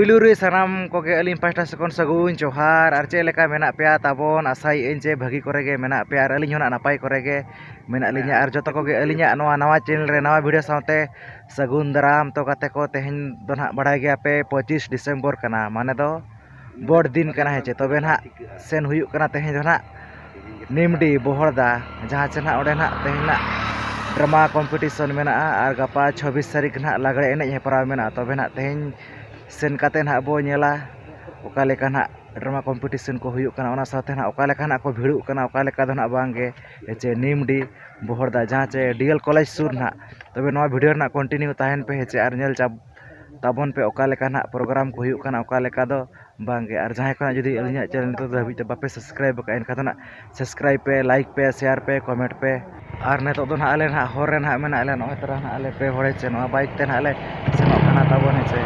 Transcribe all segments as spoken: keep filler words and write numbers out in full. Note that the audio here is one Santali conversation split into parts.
ᱯᱩᱭᱞᱩ ᱨᱮ ᱥᱟᱱᱟᱢ ᱠᱚᱜᱮ ᱟᱹᱞᱤᱧ ᱯᱟᱦᱴᱟ ᱥᱮᱫ ᱠᱷᱚᱱ ᱥᱟᱹᱜᱩᱱ ᱡᱚᱦᱟᱨ᱾ ᱟᱨ ᱪᱮᱫ ᱞᱮᱠᱟ ᱢᱮᱱᱟᱜ ᱯᱮᱭᱟ ᱛᱟᱵᱚᱱ? ᱟᱥᱟᱭᱮᱫ ᱟᱹᱧ ᱡᱮ ᱵᱷᱟᱹᱜᱤ ᱠᱚᱨᱮ ᱜᱮ ᱢᱮᱱᱟᱜ ᱯᱮᱭᱟ ᱟᱨ ᱟᱹᱞᱤᱧ ᱦᱚᱸ ᱱᱟᱜ ᱱᱟᱯᱟᱭ ᱠᱚᱨᱮ ᱜᱮ ᱢᱮᱱᱟᱜ ᱞᱤᱧᱟ᱾ ᱟᱨ ᱡᱚᱛᱚ ᱠᱚᱜᱮ ᱟᱹᱞᱤᱧᱟᱜ ᱱᱚᱣᱟ ᱱᱟᱣᱟ ᱪᱮᱱᱮᱞ ᱨᱮ ᱱᱟᱣᱟ ᱵᱷᱤᱰᱤᱭᱳ ᱥᱟᱶᱛᱮ ᱥᱟᱹᱜᱩᱱ ᱫᱟᱨᱟᱢ᱾ ᱛᱚ ᱜᱟᱛᱮ ᱠᱚ, ᱛᱮᱦᱮᱧ ᱫᱚ ᱱᱟᱜ ᱵᱟᱲᱟᱭ ᱜᱮᱭᱟ ᱯᱮ ᱯᱚᱸᱪᱤᱥ ᱰᱤᱥᱮᱢᱵᱚᱨ ᱠᱟᱱᱟ, ᱢᱟᱱᱮ ᱫᱚ ᱵᱚᱲ ᱫᱤᱱ ᱠᱟᱱᱟ, ᱦᱮᱸ ᱪᱮ? ᱛᱚᱵᱮ ᱱᱟᱜ ᱥᱮᱱ ᱦᱩᱭᱩᱜ ᱠᱟᱱᱟ ᱛᱮᱦᱮᱧ ᱫᱚ ᱱᱟᱜ ᱱᱤᱢᱰᱤ ᱵᱚᱦᱚᱲᱫᱟ, ᱡᱟᱦᱟᱸ ᱪᱮ ᱱᱟᱜ ᱚᱸᱰᱮ ᱱᱟᱜ ᱛᱮᱦᱮᱧ ᱱᱟᱜ ᱰᱨᱟᱢᱟ ᱠᱚᱢᱯᱤᱴᱤᱥᱚᱱ ᱢᱮᱱᱟᱜᱼᱟ ᱟᱨ ᱜᱟᱯᱟ ᱪᱷᱚᱵᱵᱤᱥ ᱛᱟᱹᱨᱤᱠᱷ ᱱᱟᱜ ᱞᱟᱜᱽᱲᱮ ᱮᱱᱮᱡ ᱦᱮᱯᱨᱟᱣ ᱢᱮᱱᱟᱜᱼᱟ᱾ ᱛᱚᱵᱮ ᱱᱟᱜ ᱛᱮᱦᱮᱧ ᱥᱮᱱ ᱠᱟᱛᱮ ᱱᱟᱜ ᱵᱚ ᱧᱮᱞᱟ ᱚᱠᱟ ᱞᱮᱠᱟ ᱱᱟᱜ ᱰᱨᱟᱢᱟ ᱠᱚᱢᱯᱤᱴᱤᱥᱚᱱ ᱠᱚ ᱦᱩᱭᱩᱜ ᱠᱟᱱᱟ, ᱚᱱᱟ ᱥᱟᱶᱛᱮ ᱱᱟᱜ ᱚᱠᱟ ᱞᱮᱠᱟ ᱱᱟᱜ ᱠᱚ ᱵᱷᱤᱲᱚᱜ ᱠᱟᱱᱟ, ᱚᱠᱟ ᱞᱮᱠᱟ ᱫᱚ ᱱᱟᱜ ᱵᱟᱝ ᱜᱮ, ᱦᱮᱸ ᱪᱮ? ᱱᱤᱢᱰᱤ ᱵᱚᱦᱚᱲᱫᱟ, ᱡᱟᱦᱟᱸ ᱪᱮ ᱰᱤ ᱮᱞ ᱠᱚᱞᱮᱡᱽ ᱥᱩᱨ ᱱᱟᱜ᱾ ᱛᱚᱵᱮ ᱱᱚᱣᱟ ᱵᱷᱤᱰᱤᱭᱳ ᱨᱮᱱᱟᱜ ᱠᱚᱱᱴᱤᱱᱤᱭᱩ ᱛᱟᱦᱮᱱ ᱯᱮ, ᱦᱮᱸ ᱪᱮ? ᱟᱨ ᱧᱮᱞ ᱪᱟ-, ᱛᱟᱵᱚᱱ ᱯᱮ ᱚᱠᱟ ᱞᱮᱠᱟ ᱱᱟᱜ ᱯᱨᱳᱜᱨᱟᱢ ᱠᱚ ᱦᱩᱭᱩᱜ ᱠᱟᱱᱟ, ᱚᱠᱟ ᱞᱮᱠᱟ ᱫᱚ ᱵᱟᱝ ᱜᱮ᱾ ᱟᱨ ᱡᱟᱦᱟᱸᱭ ᱠᱚ ᱱᱟᱜ ᱡᱩᱫᱤ ᱟᱹᱞᱤᱧᱟᱜ ᱪᱮᱱᱮᱞ ᱱᱤᱛᱚᱜ ᱫᱷᱟᱹᱵᱤᱡ ᱛᱮ ᱵᱟᱯᱮ ᱥᱟᱵᱥᱠᱨᱟᱭᱤᱵ ᱟᱠᱟᱫᱼᱟ, ᱮᱱᱠᱷᱟᱱ ᱫᱚ ᱱᱟᱜ ᱥᱟᱵᱥᱠᱨᱟᱭᱤᱵ ᱯᱮ, ᱞᱟᱭᱤᱠ ᱯᱮ, ᱥᱮᱭᱟᱨ ᱯᱮ, ᱠᱚᱢᱮᱱᱴ ᱯᱮ᱾ ᱟᱨ ᱱᱤᱛᱚᱜ ᱫᱚ ᱱᱟᱜ ᱟᱞᱮ ᱱᱟᱜ ᱦᱚᱨ ᱨᱮ ᱱᱟᱜ ᱢᱮᱱᱟᱜ ᱞᱮᱭᱟ, ᱱᱚᱜᱼᱚᱭ ᱛᱚᱨᱟ ᱱᱟᱜ ᱟᱞᱮ ᱯᱮ ᱦᱚᱲ, ᱦᱮᱸ ᱪᱮ, ᱱᱚᱣᱟ ᱵᱟᱭᱤᱠ ᱛᱮ ᱱᱟᱜ ᱞᱮ ᱥᱮᱱᱚᱜ ᱠᱟᱱᱟ ᱛᱟᱵᱚᱱ, ᱦᱮᱸ ᱪᱮ᱾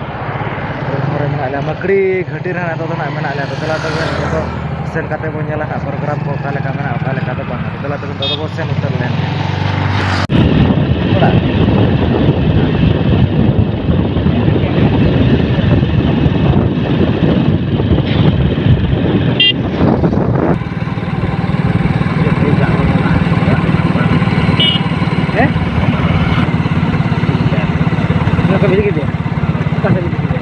ᱦᱚᱨ ᱨᱮ ᱢᱮᱱᱟᱜ ᱞᱮᱭᱟ, ᱢᱟᱹᱠᱲᱤ ᱜᱷᱟᱹᱴᱤ ᱨᱮ ᱱᱟᱜ ᱱᱤᱛᱚᱜ ᱫᱚ ᱱᱟᱜ ᱢᱮᱱᱟᱜ ᱞᱮᱭᱟ᱾ ᱛᱚ ᱫᱮᱞᱟ ᱛᱚᱵᱮ ᱱᱤᱛᱚᱜ ᱫᱚ ᱥᱮᱱ ᱠᱟᱛᱮ ᱵᱚᱱ ᱧᱮᱞᱟ ᱱᱟᱜ ᱯᱨᱳᱜᱨᱟᱢ ᱠᱚ ᱚᱠᱟ ᱞᱮᱠᱟ ᱢᱮᱱᱟᱜᱼᱟ, ᱚᱠᱟ ᱞᱮᱠᱟ ᱫᱚ ᱵᱟᱝ᱾ ᱫᱮᱞᱟ ᱛᱚᱵᱮ ᱱᱤᱛᱚᱜ ᱫᱚᱵᱚᱱ ᱥᱮᱱ ᱩᱛᱟᱹᱨ ᱞᱮᱱ ᱜᱮ᱾ ᱦᱮᱸ? ᱚᱱᱟ ᱠᱚ ᱵᱷᱤᱲ ᱜᱮ ᱫᱮ᱾ ᱚᱠᱟ ᱥᱮᱫ ᱵᱷᱤᱲ ᱜᱮ?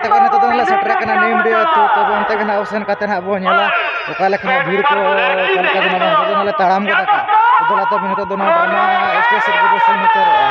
ᱛᱚᱵᱮ ᱱᱤᱛᱚᱜ ᱫᱚ ᱞᱮ ᱥᱮᱴᱮᱨ ᱟᱠᱟᱱᱟ ᱱᱤᱢᱰᱤ ᱟᱹᱛᱩ᱾ ᱛᱚᱵᱮ ᱚᱱᱛᱮ ᱜᱮ ᱱᱟᱜ ᱥᱮᱱ ᱠᱟᱛᱮ ᱱᱟᱜ ᱵᱚᱱ ᱧᱮᱞᱟ ᱚᱠᱟ ᱞᱮᱠᱟ ᱱᱟᱜ ᱵᱷᱤᱲ ᱠᱚ, ᱚᱠᱟ ᱞᱮᱠᱟ ᱜᱮ ᱱᱟᱜ ᱵᱟᱝ᱾ ᱱᱤᱛᱚᱜ ᱫᱚ ᱱᱟᱜ ᱞᱮ ᱛᱟᱲᱟᱢ ᱜᱚᱫ ᱟᱠᱟᱫᱼᱟ᱾ ᱟᱫᱚ ᱱᱤᱛᱚᱜ ᱫᱚ ᱱᱟᱜ ᱰᱨᱟᱢᱟ ᱥᱴᱮᱡᱽ ᱥᱮᱫ ᱜᱮᱵᱚ ᱥᱮᱱ ᱩᱛᱟᱹᱨᱚᱜᱼᱟ᱾